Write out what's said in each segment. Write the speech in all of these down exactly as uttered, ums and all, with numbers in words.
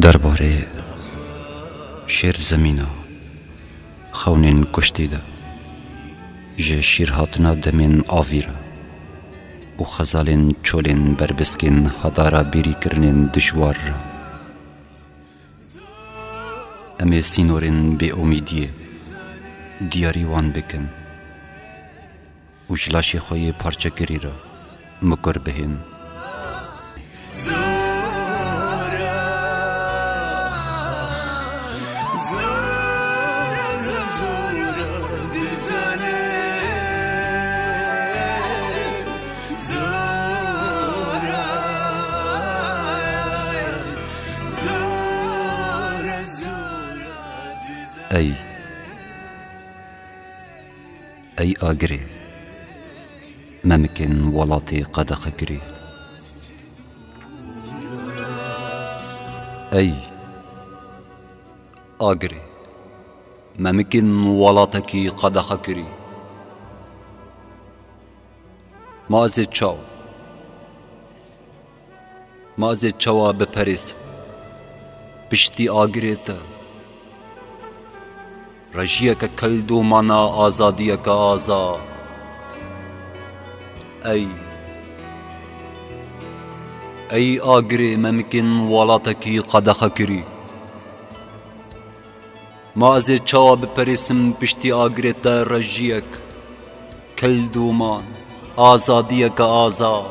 Derbarê şêr zemîna xewnên kuştî de, ji şîrhatina demên avî re û xezalên çolên berbiskên hedara bîrîkirinên dijwar re, em ê sînorên bêomîdiyê diyarî wan bikin û ji laşê xwe yê parçekirî re mikur bihên. Ey, ey Agirê, memikên welatê qedexe kirî. Ey Agirê, memikên welatekî qedexe kirî. Ma ez ê çawa? Ma ez ê çawa biperêsim piştî agirê te? Rejiyeke kel domana azadiyeke azad. Ey, ey agirê memikên welatekî qedexe kirî. Ma ez ê çawa biperêsim piştî agirê te rejiyek, kel doman, azadiyeke azad,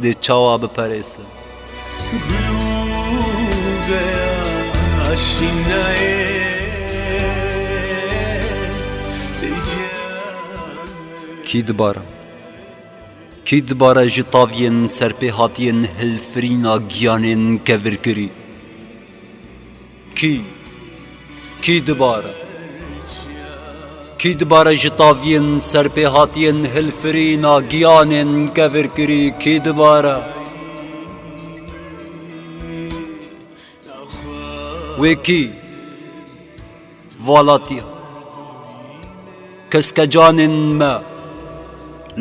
dê çawa biperêsim? Kî dibare? Kî dibare ji taviyên serpêhatiyên hilfirîna giyanên kevirkirî? Kî? Kî dibare? Kî dibare ji taviyên serpêhatiyên hilfirîna giyanên kevirkirî? Kî dibare? Wê kî? Valatiya. Keskecanên me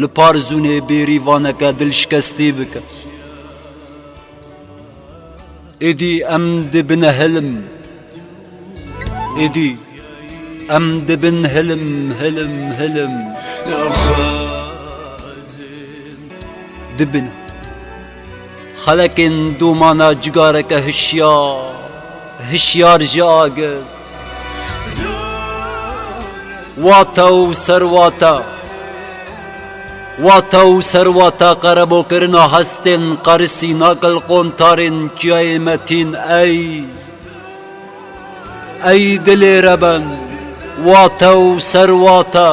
li Parzûnê bêrîvaneke dilşikestî bike. Êdî em dibine hilim. Êdî em dibin hilim, hilim, hilim. Dibin xelekên domana cigareke hişyar, hişyar ji agir. Wate û serwate, wate û serwate qerebokirina hestên qarisî nakel qontarên çiyayê Metîn, ey, ey dilê reben, wate û serwate.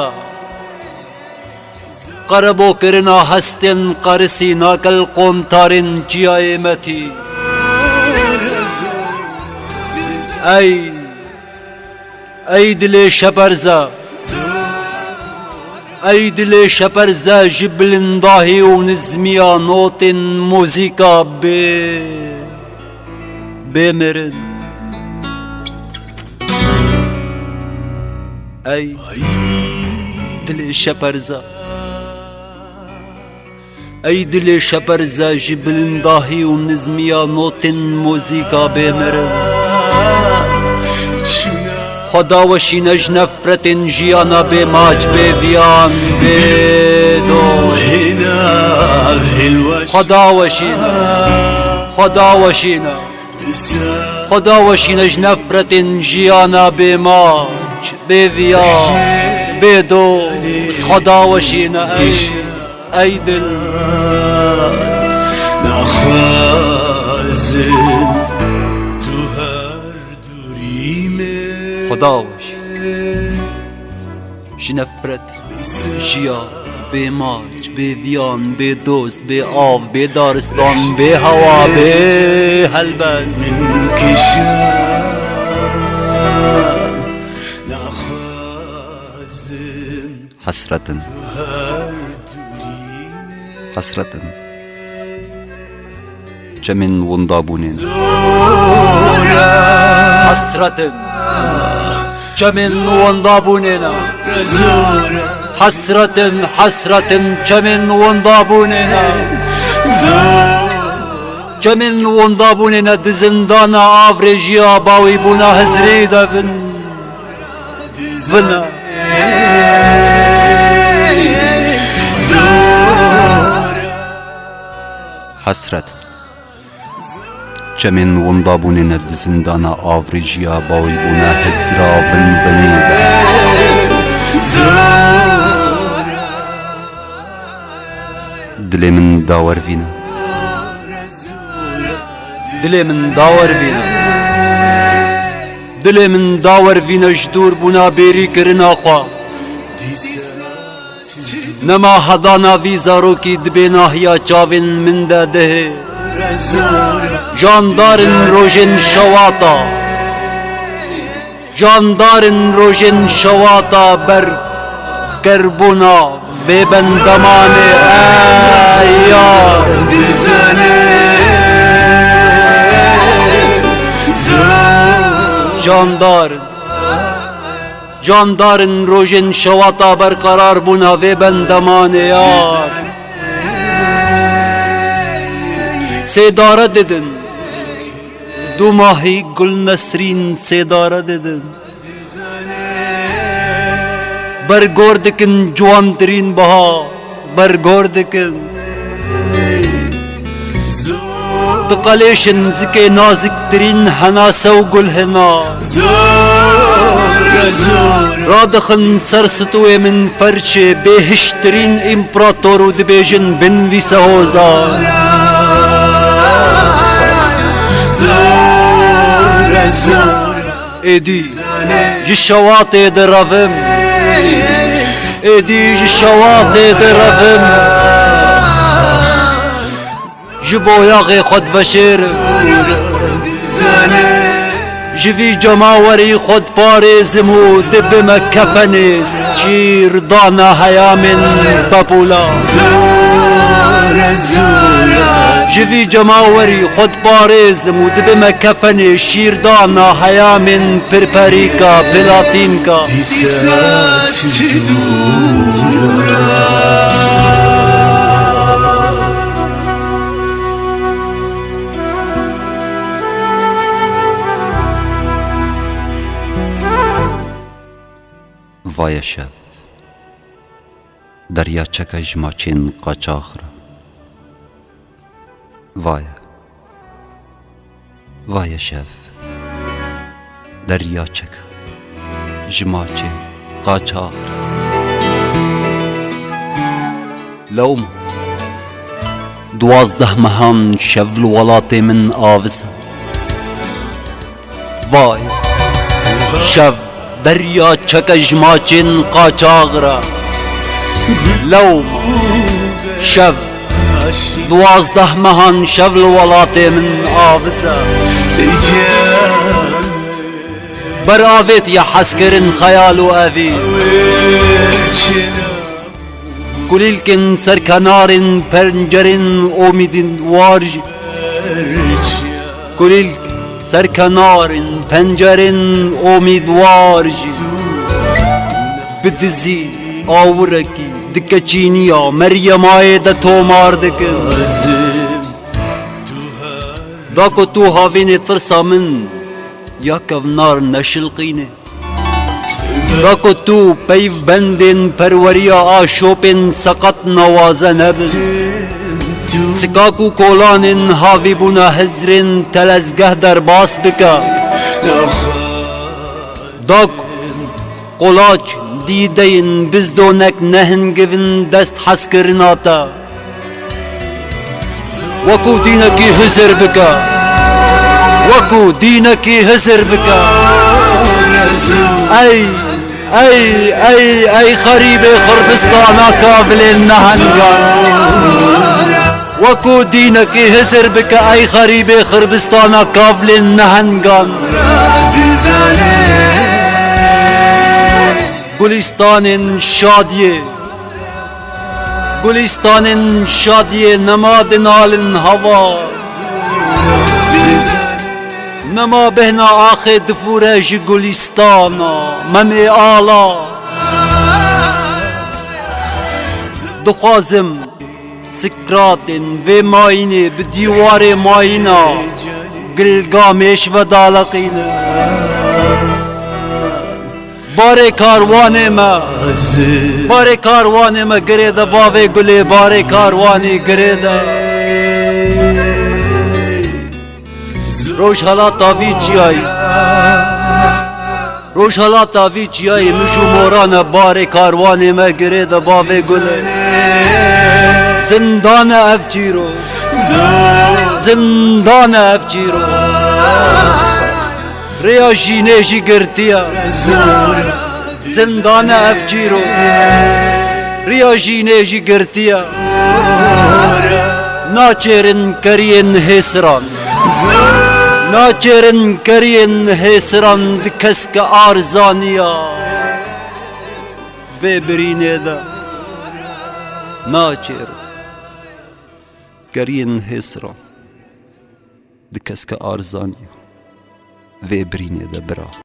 Qerebokirina hestên qarisî nakel qontarên çiyayê Metî. Ey, ey dilê şeperze. Ey dilê şeperze ji bilindahî û nizmiya notên muzîka bê, bê mirin. Ey dilê şeperze. Ey dilê şeperze ji bilindahî û nizmiya notên muzîka bê mirin. Xweda weşîne ji nefretên jiyana bê maç, bê viyan, bê dost. Xweda weşîne. Xweda weşîne. Xweda weşîne ji nefretên jiyana bê maç, bê viya, bê dost. Xweda weşîne, ey, ey dil. Naxwazim tu her dûrî me. Xweda weşîne. Ji nefret, jiya, bê maç, bê viyan, bê dost, bê av, bê daristan, bê hewa, bê helbest. Hesretin. Hesretin. Çemên windabûnê ne. Hesretin. Çemên windabûnê ne. Hesretin, hesretin, çemên windabûnê ne. Çemên wendabûnê ne di zindana avrêjiya bawîbûna Hizrê de vin. Vin. Hesret. Çemên wendabûnê ne di zindana avrêjiya bawîbûna Hizra vin vinê de. Dilê min dawer vîne. Dilê min dawer vîne. Dilê min dawer vîne ji dûr bûna bêrî kirina xwe. Nema hedana vî zarokî dibê nahiya çavên min de dihê. Jandarin rojên şewata. Jandarin rojên şewata ber kerbûna vê bendemanê, ey yar. Jandarin. Jandarin rojên şewata berqerar bûna vê bendemanê yar. Sêdare didin. Du mahî Gul Nesrîn sêdare didin. Bergor dikin ciwantirîn biha. Bergor dikin. Diqelêşin zikê naziktirîn henase û gulhina. Radixin ser stûyê min ferçê bêhiştirîn împarator û dibêjin binivîse hozar. Êdî ji şewatê direvim. Êdî ji şewatê direvim. Ji boyaxê xwe diveşêrim. Ji vî cemawerî xwe diparêzim û dibime kefenê şîr dana heyamên bepûla. Ji vî cemawerî xwe diparêzim û dibime kefenê şîrdana heyamên pirperîka, pilatînka. Vaye şev. Derya çeke ji maçên qaçax re. Vaye. Vaye şev. Derya çeke ji maçên qaçax re. Lewma. Duwazdeh mehan şev li welatê min avis e. Vay, şev derya çeke ji maçên qaçax re. Lewma, şev, duwazdeh mehan şev li welatê min avis e. Ber avêtiye hezkirin xeyal û evî. Kulîlkin ser kenarên pencerên omîdin war jî. Kulîlk ser kenarên pencerên omîdwar jî. Bi dizî awirekî di keçîniya Meryemayê de tomar dikin. Da ku tu havînê tirsa min ya kevnar neşilqînê. Da ku tu peyvbendên perweriya aşopên seqet nawaze nebin. Sikak û kolanên havîbûna hizrên telezgeh derbas bike. Da ku qolaç, dîdeyên bizdonek nehingivin dest hezkirina te. Wekû dînekî hizir bike. Wekû dînekî hizir bike. Ey, ey, ey, ey xerîbê Xirbistana kavilên nehengan. Wekû dînekî hizir bike, ey xerîbê Xirbistana kavilên nehengan. Gulîstanên şadiyê. Gulîstanên şadiyê nema dinalin hava. Nema bêhna axê difûre ji gulîstana Memê Ala. Dixwazim sik Ratên vê mayînê bi dîwarê mayîna Gilgamêş ve daliqîne. Barê karwanê me, barê karwanê me girê de bavê gulê, barê karwanê girê de. Rojhelata vî çiyayî. Rojhelata vî çiyayê mij û moran e, barê karwanê me girê de bavê gulê. Zindan e ev çîrok. Zindan e ev çîrok. Rêya jînê jî girtiye. Zindan e ev çîrok. Rêya jînê jî girtiye. Naçêrin keriyên hêsiran. Naçêrin keriyên hêsiran di keske arzaniya vê birînê de. Naçêrin keriyên hêsiran di keske arzaniya vê birînê de bira.